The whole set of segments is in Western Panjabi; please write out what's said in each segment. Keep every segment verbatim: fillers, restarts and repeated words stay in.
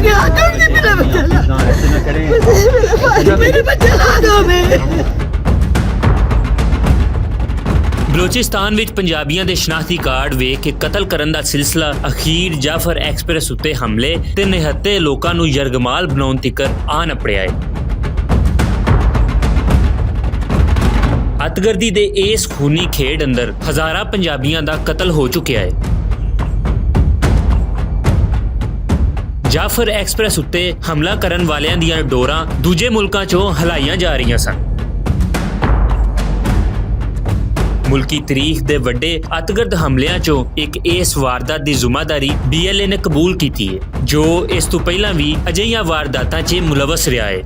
کیا کر دے میرا بچہ لا؟ میرے بھائی، میرے بچے لا دو میرے۔ بلوچستان وچ پنجابیاں دے شناختی کارڈ ویکھ کے قتل کرن دا سلسلہ اخیر جعفر ایکسپریس اتے حملے تے نہتے لوکاں نوں یرغمال بناؤن تیکر آن اپڑیا ہے۔ اتگردی دے ایس خونی کھیڈ اندر ہزاراں پنجابیاں دا قتل ہو چکیا ہے۔ جعفر ایکسپریس اتے حملہ کرن والیاں دیاں ڈوراں دوجے ملکاں چوں ہلائیاں جا رہیاں سن۔ ملکی تاریخ دے وڈے اتگرد حملیاں چوں اک ایس واردات دی ذمہ داری بی ایل اے نے قبول کیتی ہے، جو اس توں پہلاں وی اجہیاں وارداتاں چ ملوث رہیا ہے۔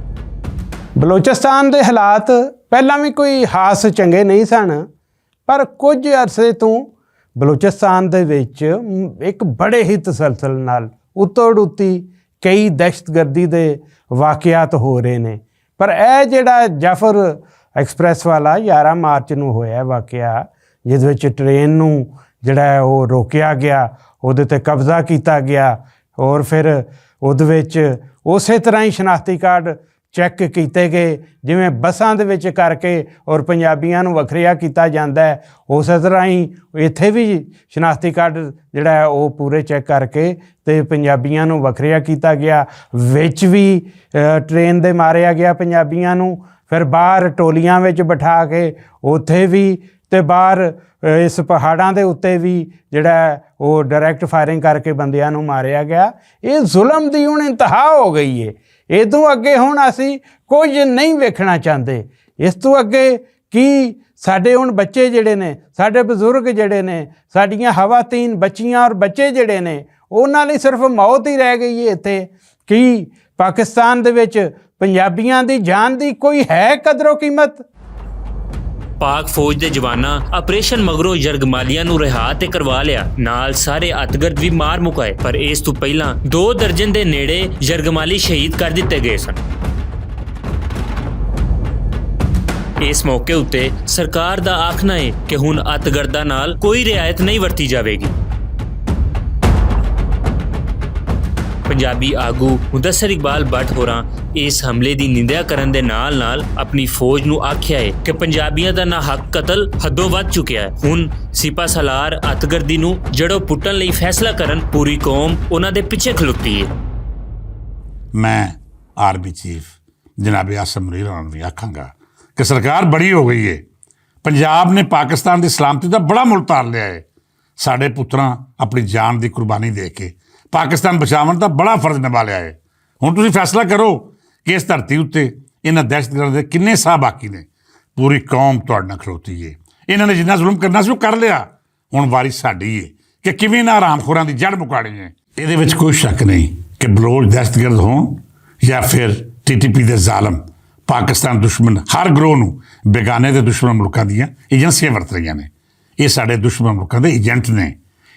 بلوچستان دے حالات پہلاں وی کوئی خاص چنگے نہیں سن، پر کچھ عرصے توں بلوچستان دے وچ اک بڑے ہی تسلسل نال اتوڑ اتی کئی دہشت گردی دے واقعات ہو رہے نے۔ پر اے جڑا جعفر ایکسپریس والا یارہ مارچ نوں ہویا واقعہ، جس وچ ٹرین نوں جڑا ہے او روکیا گیا، اودے تے قبضہ کیتا گیا، اور پھر اودے وچ اسے طرح ہی شناختی کارڈ چیک کیتے گئے، جویں بساں دے وچ کر کے اور پنجابیاں نوں وکھریا کیتا جاندا ہے، اسے طرح ہی ایتھے وی شناختی کارڈ جڑا ہے او پورے چیک کر کے تے پنجابیاں نوں وکھریا کیتا گیا۔ وچ وی ٹرین دے ماریا گیا پنجابیاں نوں، پھر باہر ٹولیاں وچ بٹھا کے اوتھے وی تے باہر اس پہاڑاں دے اتے وی جڑا ہے او ڈائریکٹ فائرنگ کر کے بندیاں نوں ماریا گیا۔ یہ ظلم دی ہن انتہا ہو گئی ہے۔ ادوں اگے ہن اسی کچھ نہیں ویکھنا چاہندے۔ اس توں اگے کی ساڈے ہن بچے جڑے نے، ساڈے بزرگ جڑے نے، ساڈیاں خواتین بچیاں اور بچے جڑے نے، انہاں لئی صرف موت ہی رہ گئی ہے اتھے۔ کی پاکستان دے وچ پنجابیاں دی جان دی کوئی ہے قدر و قیمت؟ پاک فوج دے جواناں آپریشن مگروں یرغمالیاں نوں رہا تے کروا لیا، نال سارے اتگرد وی مار مکائے، پر اس توں پہلاں دو درجن دے نیڑے یرغمالی شہید کر دتے گئے سن۔ اس موقع اتے سرکار دا آکھنا ہے کہ ہن اتگرداں نال کوئی رعایت نہیں ورتی جاوے گی۔ پنجابی آگو مدثر اقبال بٹ ہوراں اس حملے دی نندیا کرن دے نال نال اپنی فوج نوں آکھیا ہے کہ پنجابیاں دا ناحق قتل حدوں ودھ چکیا ہے۔ ہن سپاہ سالار اتگردی نوں جڑو پٹن لئی فیصلہ کرن، پوری قوم انہاں دے پچھے کھلوتی ہے۔ میں آرمی چیف جناب عاصم منیر ہوراں نوں وی آکھاں گا کہ سرکار بڑی ہو گئی ہے۔ پنجاب نے پاکستان دی سلامتی دا بڑا ملک تار لیا ہے۔ ساڈے پتراں اپنی جان دی قربانی دے کے پاکستان بچاون دا بڑا فرض نبھا لیا ہے۔ ہن تسی فیصلہ کرو کہ اس دھرتی اُتے انہاں دہشت گرداں دے کنے ساہ باقی نے۔ پوری قوم تہاڈے نال کھلوتی ہے۔ انہاں نے جنہ ظلم کرنا سی، او کر لیا۔ ہن واری ساڈی ہے کہ کیویں انہاں حرام خوراں دی جڑ مکاڑی ہے۔ ایہدے وچ کوئی شک نہیں کہ بلوچ دہشت گرد ہون یا پھر ٹی ٹی پی دے ظالم پاکستان دشمن، ہر گروہ نوں بیگانے دے دشمن ملکاں دیاں ایجنسیاں ورت رہیاں نے۔ یہ ساڈے دشمن ملکاں دے ایجنٹ نے۔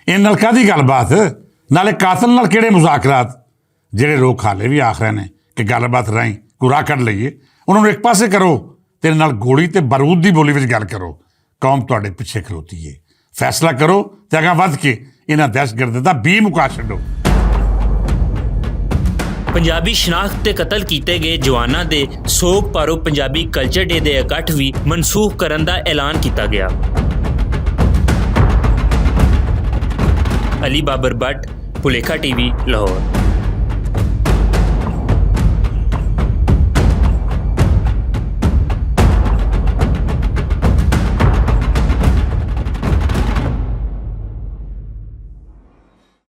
ان نال کادی گل بات؟ نالے قاتل نال کیڑے مذاکرات؟ جڑے لوگ حالے وی آخ رہے نے کہ گل بات راہیں کوئی راہ کڈ لئیے، انہاں نوں ایک پاسے کرو تے انہاں نال گولی تے بارود دی بولی وچ گل کرو۔ قوم تہاڈے پچھے کھلوتی ہے۔ فیصلہ کرو تے اگاں ودھ کے انہاں دہشت گرداں دا بی مکا چھڈو۔ پنجابی شناخت تے قتل کیتے گئے جواناں دے سوگ پارو پنجابی کلچر ڈے دے اکٹھ وی منسوخ کرن دا اعلان کیتا گیا۔ علی بابر بٹ، پولیکھا ٹی وی، لاہور۔